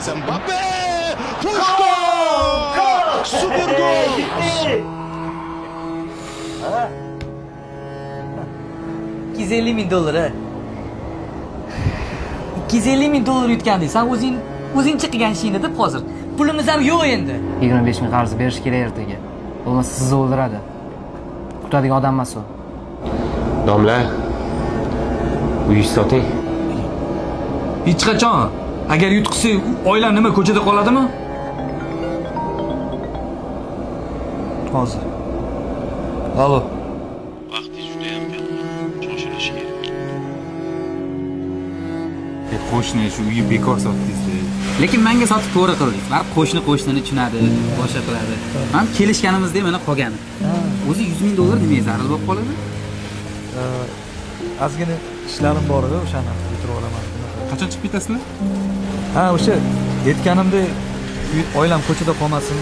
Mbappe! Gol! Super gol! 250 ming dollar, ha. 250 ming dollar yutganding. San o'zing o'zingcha qilgan ishingni deb hozir. Pulimiz ham yo'q endi. 25 ming qarz berish kerak ertaga. Bo'lmasa sizni o'ldiradi. Kutadigan odam emas u. Domla, uyni soting. Hech qachon. Agar yutqizsak, oilam nima, ko'chada qoladimi? Hozir. Alo. Vaqti judayam kam, shoshilish kerak. Qo'shni, shu uyni bekor sotdingiz. Lekin menga sotib to'g'ri qildingiz. Baribir qo'shni qo'shnini tushunadi, boshqa qiladi. Mana kelishganimizdek mana qolgani. O'zi 100 ming dollar nimaga zarur bo'lib qoladi? Ozgina ishlarim bor edi, o'shani bitirib olaman. Qachon chiqib ketasizlar? Ha, o'sha aytganimdek, oilam ko'chada qolmasin.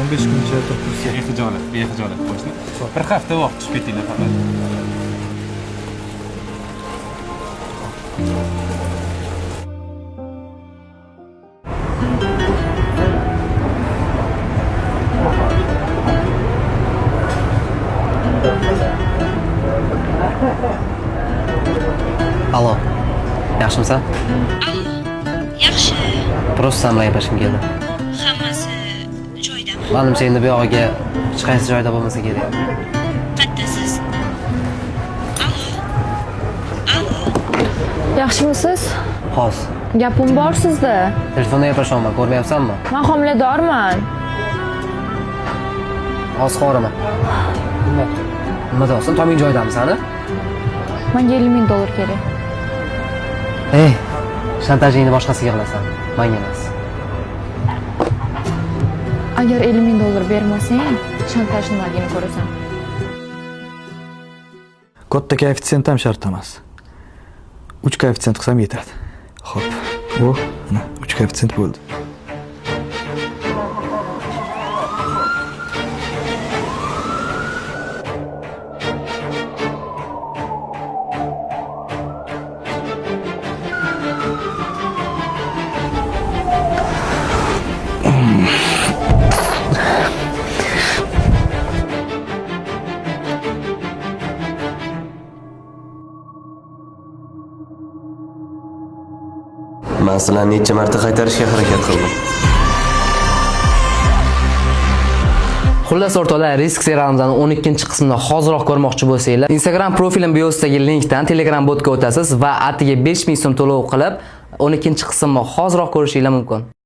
15 kuncha turib tursa. Bexijolat, bexijolat qo'shni. Bir hafta vaqt, chiqib ketinglar faqat. Alo. Yaxshimisan? Allo, yaxshi. Просто san bilan gaplashgim keldi. Hammasi joyidami? Manimcha, endi bu yog'iga hech qaysi joyda bo'lmasa kerak. Qaddasiz? Allo, allo. Yaxshimisiz? Hozir. Gapim bor sizda. Telefonda gaplashyapman, ko'rmayapsanmi? Man homiladorman. Hozir qovuraman. Nima? Nima deyapsan? Toming joyidamisan? Menga 50 ming dollar kerak. Ey, shantajingni boshqasiga qilasan, manga emas. Agar 50 ming dollar bermasang, shantaj nimaligini ko'rasan. Katta koeffitsient ham shart emas. 3 koeffitsient qilsam yetadi. Xo'p. U, mana 3 koeffitsient bo'ldi. Man sizlarni necha marta qaytarishga harakat qildim. Xullas, o'rtoqlar, Risk serialimizning 12-qismini hoziroq ko'rmoqchi bo'lsanglar, Instagram profilim biosidagi linkdan Telegram botga o'tasiz va atiga 5000 so'm to'lov qilib, 12-qismni hoziroq ko'rishinglar mumkin.